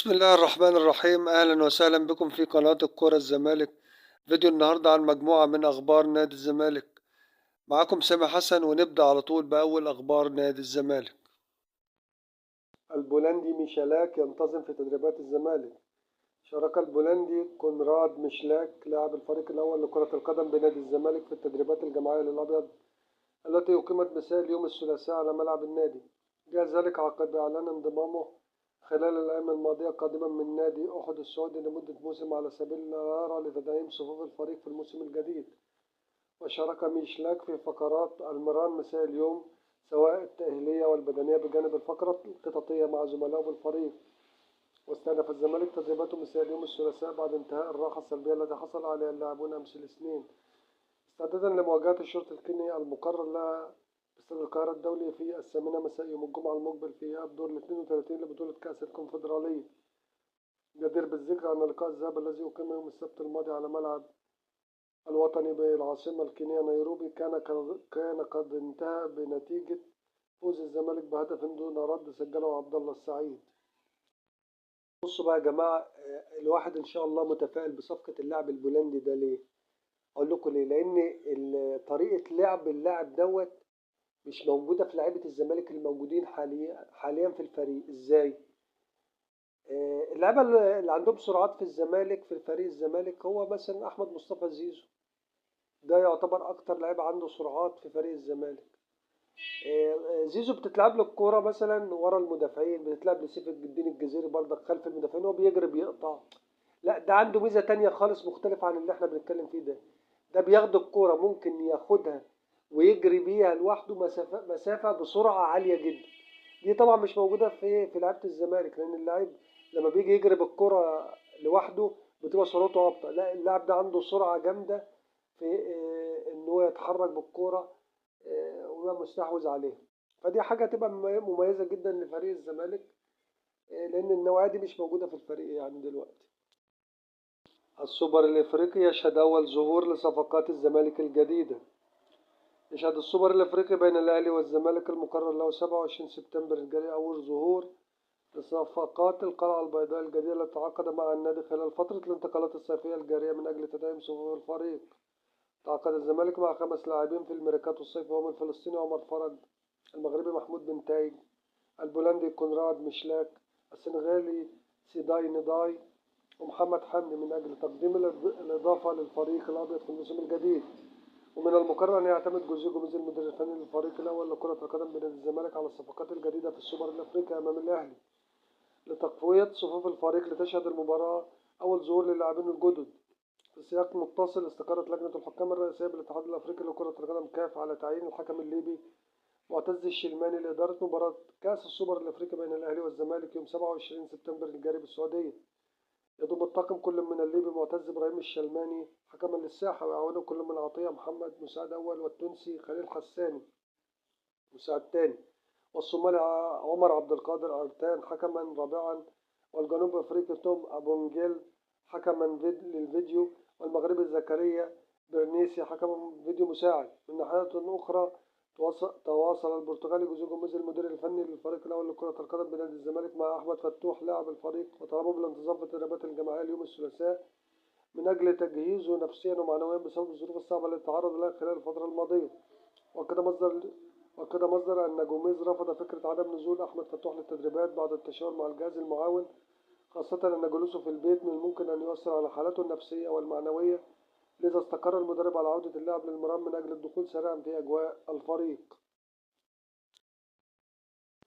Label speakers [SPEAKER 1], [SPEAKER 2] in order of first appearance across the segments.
[SPEAKER 1] بسم الله الرحمن الرحيم. أهلا وسهلا بكم في قناة الكرة الزمالك. فيديو النهاردة عن مجموعة من أخبار نادي الزمالك. معاكم سامي حسن، ونبدأ على طول بأول أخبار نادي الزمالك. البولندي ميشالاك ينتظم في تدريبات الزمالك. شارك البولندي كونراد ميشلاك لاعب الفريق الأول لكرة القدم بنادي الزمالك في التدريبات الجماعية للأبيض التي أقيمت مساء اليوم الثلاثاء على ملعب النادي. جاء ذلك عقب إعلان انضمامه خلال الأيام الماضية قادما من نادي أحد السعودي لمدة موسم على سبيل الإعارة لتدعيم صفوف الفريق في الموسم الجديد. وشارك ميشلاك في فقرات المران مساء اليوم سواء التأهيلية والبدنية بجانب الفقرة الخططية مع زملائه بالفريق. واستأنف الزمالك تدريباته مساء اليوم الثلاثاء بعد انتهاء الراحة السلبية التي حصل عليها اللاعبون أمس الاثنين، استعدادا لمواجهة الشرطة الكيني المقرر لها باستاد القاهرة الدولي في 8 مساء يوم الجمعة المقبل في إياب دور 32 لبطولة كأس الكونفدرالية. جدير بالذكر أن لقاء الذهاب الذي أقيم يوم السبت الماضي على ملعب الوطني بالعاصمة الكينية نيروبي كان قد انتهى بنتيجة فوز الزمالك بهدف دون رد سجله عبد الله السعيد. بصوا بقى يا جماعة، الواحد إن شاء الله متفائل بصفقة اللاعب البولندي ده. ليه؟ أقول لكم ليه. لأن طريقة لعب اللاعب دوت مش موجودة في لعيبة الزمالك الموجودين حاليا في الفريق. إزاي؟ اللعيبة اللي عندهم سرعات في الزمالك في فريق الزمالك هو مثلا أحمد مصطفى زيزو، ده يعتبر أكتر لعيب عنده سرعات في فريق الزمالك. زيزو بتتلعب له الكورة مثلا ورا المدافعين، بتتلعب لسيف الدين الجزيري برضك خلف المدافعين وهو بيجري بيقطع. لا، ده عنده ميزة تانية خالص مختلفة عن اللي احنا بنتكلم فيه ده. ده بياخد الكورة ممكن ياخدها ويجري بيها لوحده مسافة بسرعة عالية جدا. دي طبعا مش موجودة في لعيبة الزمالك، لأن اللاعب لما بيجي يجري بالكرة لوحده بتبقى سرعته أبطأ. لا، اللاعب ده عنده سرعة جامدة في إن هو يتحرك بالكرة ويبقى مستحوذ عليها. فدي حاجة تبقى مميزة جدا لفريق الزمالك، لأن النوعية دي مش موجودة في الفريق يعني دلوقتي. السوبر الإفريقي يشهد أول ظهور لصفقات الزمالك الجديدة. يشهد السوبر الإفريقي بين الأهلي والزمالك المقرر له 27 سبتمبر الجاري أول ظهور لصفقات القلعة البيضاء الجديدة التي تعاقد مع النادي خلال فترة الانتقالات الصيفية الجارية من أجل تدعيم صفوف الفريق. تعاقد الزمالك مع 5 لاعبين في الميركاتو الصيفي، وهم الفلسطيني عمر فرج، المغربي محمود بن تايج، البولندي كونراد ميشلاك، السنغالي سيداي نداي، ومحمد حمدي، من أجل تقديم الإضافة للفريق الأبيض في الموسم الجديد. ومن المقرر أن يعتمد جوزيه جوميز المدير الفني للفريق الأول لكرة القدم بنادي الزمالك على الصفقات الجديدة في السوبر الأفريقي أمام الأهلي لتقوية صفوف الفريق لتشهد المباراة أول ظهور للاعبين الجدد. في سياق متصل استقرت لجنة الحكام الرئيسية بالاتحاد الأفريقي لكرة القدم كاف على تعيين الحكم الليبي معتز الشلماني لإدارة مباراة كأس السوبر الأفريقي بين الأهلي والزمالك يوم 27 سبتمبر الجاري بالسعودية. يضم الطاقم كل من الليبي معتز إبراهيم الشلماني حكما للساحة، ويعاونه كل من عطية محمد مساعد أول، والتونسي خليل حساني مساعد ثاني، والصومالي عمر عبد القادر أرتان حكما رابعا، والجنوب أفريقي توم أبونجيل حكما للفيديو، والمغربي زكريا برنيسي حكما فيديو مساعد. من ناحية أخرى تواصل البرتغالي جوزيه جوميز المدير الفني للفريق الأول لكرة القدم بنادي الزمالك مع أحمد فتوح لاعب الفريق، وطلبه بالانتظام في التدريبات الجماعية اليوم الثلاثاء من أجل تجهيزه نفسيا ومعنويا بسبب الظروف الصعبة التي تعرض لها خلال الفترة الماضية. وأكد مصدر أن جوميز رفض فكرة عدم نزول أحمد فتوح للتدريبات بعد التشاور مع الجهاز المعاون، خاصة أن جلوسه في البيت من الممكن أن يؤثر على حالته النفسية والمعنوية، لذا استقر المدرب على عودة اللاعب للمران من أجل الدخول سريعا في أجواء الفريق.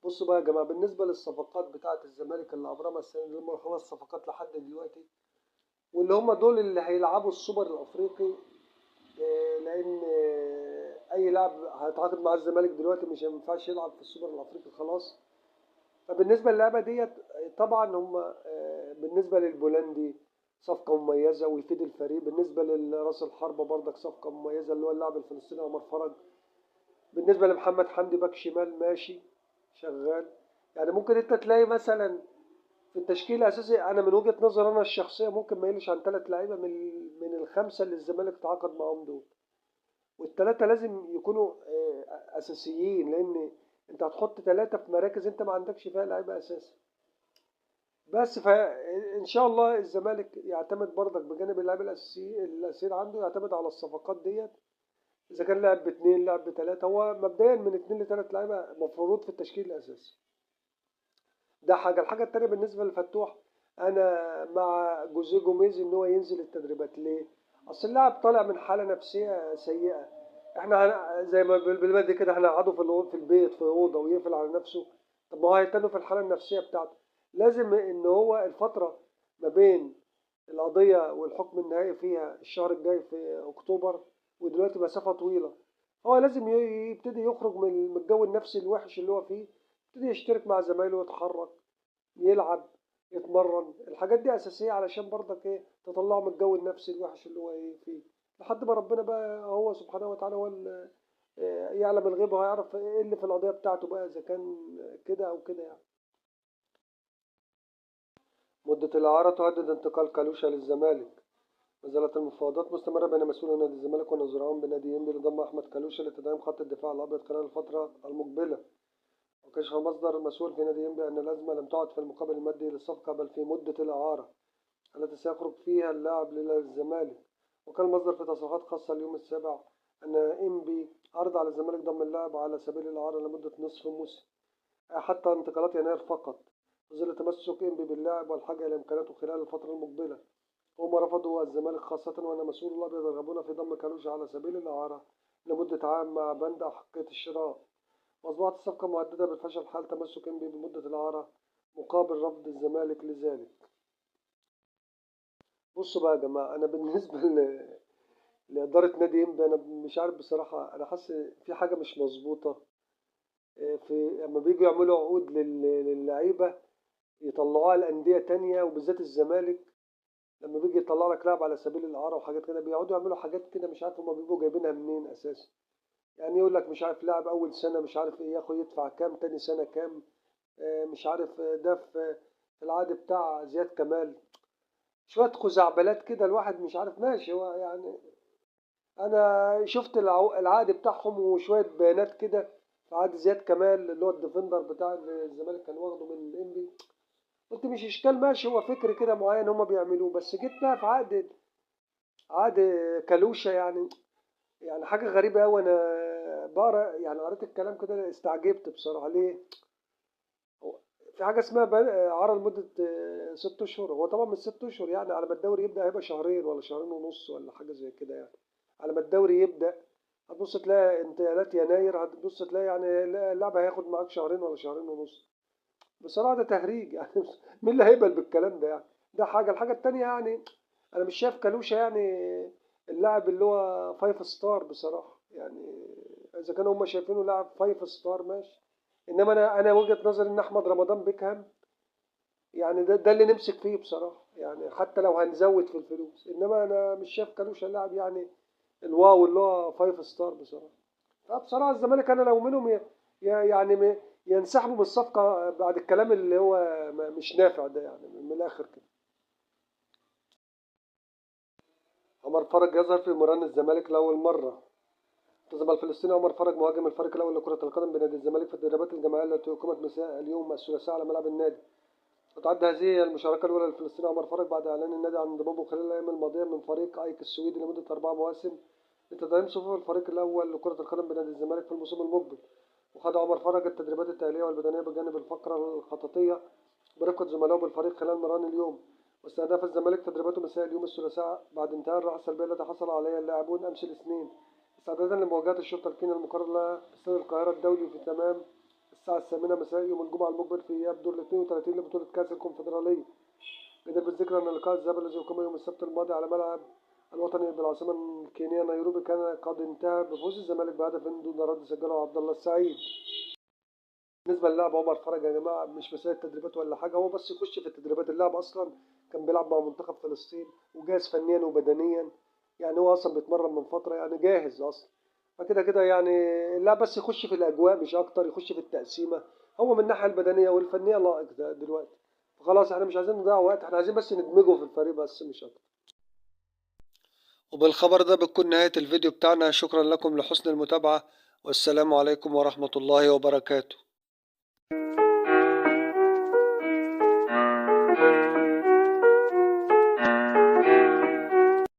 [SPEAKER 1] بصوا بقى يا جماعة، بالنسبة للصفقات بتاعة الزمالك اللي أبرمها السنة دي، هم 5 صفقات لحد دلوقتي، واللي هم دول اللي هيلعبوا السوبر الأفريقي، لأن أي لاعب هيتعاقد مع الزمالك دلوقتي مش هينفعش يلعب في السوبر الأفريقي خلاص. فبالنسبة للعبة ديت طبعا هم بالنسبة للبولندي صفقة مميزة ويفيد الفريق، بالنسبة لراس الحربة برضك صفقة مميزة اللي هو اللاعب الفلسطيني عمر فرج، بالنسبة لمحمد حمدي باك شمال ماشي شغال. يعني ممكن انت تلاقي مثلا في التشكيل الأساسي، أنا من وجهة نظري أنا الشخصية ممكن ما يقلش عن 3 لعيبة من ال5 اللي الزمالك تعاقد معاهم دول، وال3 لازم يكونوا أساسيين، لأن انت هتحط 3 في مراكز انت ما عندكش فيها لعيبة أساسي. بس فان شاء الله الزمالك يعتمد برضك بجانب اللاعب الاساسيين عنده، يعتمد على الصفقات ديت. اذا كان لعب باثنين لعب بثلاثة، هو مبدئيا من 2 ل3 لعيبة مفروض في التشكيل الاساسي. ده حاجة. الحاجة الثانية بالنسبة لفتوح، انا مع جوزيه جوميز ان هو ينزل التدريبات. ليه؟ اصل اللاعب طالع من حاله نفسية سيئه. احنا زي ما بالبلدي كده هنقعده في البيت في اوضة ويقفل على نفسه. طب ما هو هيتنه في الحالة النفسية بتاعته. لازم ان هو الفترة ما بين القضية والحكم النهائي فيها الشهر الجاي في اكتوبر، ودلوقتي مسافة طويلة، هو لازم يبتدي يخرج من الجو النفسي الوحش اللي هو فيه، يبتدي يشترك مع زمايله، يتحرك، يلعب، يتمرن. الحاجات دي اساسية علشان برضك ايه تطلعه من الجو النفسي الوحش اللي هو ايه فيه، لحد ما ربنا بقى هو سبحانه وتعالى هو يعلم الغيب وهيعرف ايه اللي في القضية بتاعته بقى، اذا كان كده او كده يعني. مدة الإعارة تهدد انتقال كالوشا للزمالك. ما زالت المفاوضات مستمرة بين مسؤول نادي الزمالك ونظراءهم بنادي إنبي لضم أحمد كالوشا لتدعيم خط الدفاع الأبيض خلال الفترة المقبلة. وكشف مصدر مسؤول في نادي إنبي أن الأزمة لم تعد في المقابل المادي للصفقة، بل في مدة الإعارة التي سيخرج فيها اللاعب للزمالك. وكان المصدر في تصريحات خاصة اليوم السابع أن إنبي عرض على الزمالك ضم اللاعب على سبيل الإعارة لمدة نصف موسم حتى انتقالات يناير فقط، وظل تمسك إنبي باللاعب والحاجة إلى إمكاناته خلال الفترة المقبلة. وما رفضوا الزمالك خاصة وأن مسؤول الأبيض يرغبون في ضم كالوشا على سبيل الإعارة لمدة عام مع بند أحقية الشراء. وأصبحت الصفقة مهددة بالفشل حال تمسك إنبي بمدة الإعارة مقابل رفض الزمالك لذلك. بصوا بقى يا جماعة، أنا بالنسبة لإدارة نادي إنبي أنا مش عارف بصراحة، أنا حاسس في حاجة مش مظبوطة. في لما بييجوا يعملوا عقود للعيبة يطلعوها لأندية تانية، وبالذات الزمالك لما بيجي يطلع لك لاعب على سبيل الإعارة وحاجات كده، بيقعدوا يعملوا حاجات كده مش عارف هما بيبقوا جايبينها منين أساسا. يعني يقول لك مش عارف لاعب أول سنة مش عارف إيه ياخد يدفع كام، تاني سنة كام، مش عارف ده في العقد بتاع زياد كمال، شوية خزعبلات كده الواحد مش عارف ماشي. هو يعني أنا شفت العقد بتاعهم وشوية بيانات كده في عقد زياد كمال اللي هو ال defender بتاع الزمالك كان واخده من إنبي، قلت مش إشكال ماشي، هو فكر كده معين هما بيعملوه. بس جيت بقى في عقد كالوشا، يعني حاجة غريبة أوي. أنا بقرا يعني قريت الكلام كده استعجبت بصراحة. ليه؟ في حاجة اسمها إعارة لمدة 6 أشهر. هو طبعا مش 6 أشهر يعني، على ما الدوري يبدأ هيبقى شهرين ولا شهرين ونص ولا حاجة زي كده يعني. على ما الدوري يبدأ هتبص تلاقي انتقالات يناير، هتبص تلاقي يعني اللعبة هياخد معاك شهرين ولا شهرين ونص. بصراحة ده تهريج يعني، مين اللي هيقبل بالكلام ده يعني؟ ده حاجة. الحاجة التانية يعني أنا مش شايف كالوشا يعني اللاعب اللي هو 5 star بصراحة. يعني إذا كانوا هم شايفينه لاعب 5 star ماشي، إنما أنا وجهة نظري إن أحمد رمضان بيكهام يعني ده اللي نمسك فيه بصراحة، يعني حتى لو هنزود في الفلوس، إنما أنا مش شايف كالوشا لاعب يعني ال wow اللي هو 5 star بصراحة. فبصراحة الزمالك أنا لو منهم يعني ينسحبوا من الصفقة بعد الكلام اللي هو مش نافع ده يعني من الآخر كده. عمر فرج يظهر في مران الزمالك لأول مرة. انتظم الفلسطيني عمر فرج مهاجم الفريق الأول لكرة القدم بنادي الزمالك في التدريبات الجماعية التي أقيمت مساء اليوم الثلاثاء على ملعب النادي. وتعد هذه المشاركة الأولى للفلسطيني عمر فرج بعد إعلان النادي عن انضمامه خلال الأيام الماضية من فريق أيك السويدي لمدة 4 مواسم لتدعيم صفوف الفريق الأول لكرة القدم بنادي الزمالك في الموسم المقبل. وخاض عمر فرج التدريبات التأهيلية والبدنية بجانب الفقرة الخططية برفقة زملائه بالفريق خلال مران اليوم. واستأنف الزمالك تدريباته مساء اليوم الثلاثاء بعد انتهاء الراحة السلبية التي حصل عليها اللاعبون أمس الاثنين، استعدادا لمواجهة الشرطة الكيني المقرر لها استاد القاهرة الدولي في تمام الساعة 8 مساء يوم الجمعة المقبل في إياب دور 32 لبطولة كأس الكونفدرالية. جدير بالذكر أن لقاء الذهاب الذي أقيم يوم السبت الماضي على ملعب الوطني بالعاصمة الكينية نيروبي كان قد انتهى بفوز الزمالك بهدف دون رد سجله عبد الله السعيد. بالنسبة للاعب عمر فرج يا جماعة مش مسألة تدريبات ولا حاجة، هو بس يخش في التدريبات. اللاعب أصلا كان بيلعب مع منتخب فلسطين وجاهز فنيا وبدنيا، يعني هو أصلا بيتمرن من فترة، يعني جاهز أصلا. فكده كده يعني اللاعب بس يخش في الأجواء مش أكتر، يخش في التقسيمة. هو من الناحية البدنية والفنية لائق ده دلوقتي، فخلاص احنا مش عايزين نضيع وقت، احنا عايزين بس ندمجه في الفريق بس مش أكتر. وبالخبر ده بتكون نهاية الفيديو بتاعنا. شكرا لكم لحسن المتابعة، والسلام عليكم ورحمة الله وبركاته.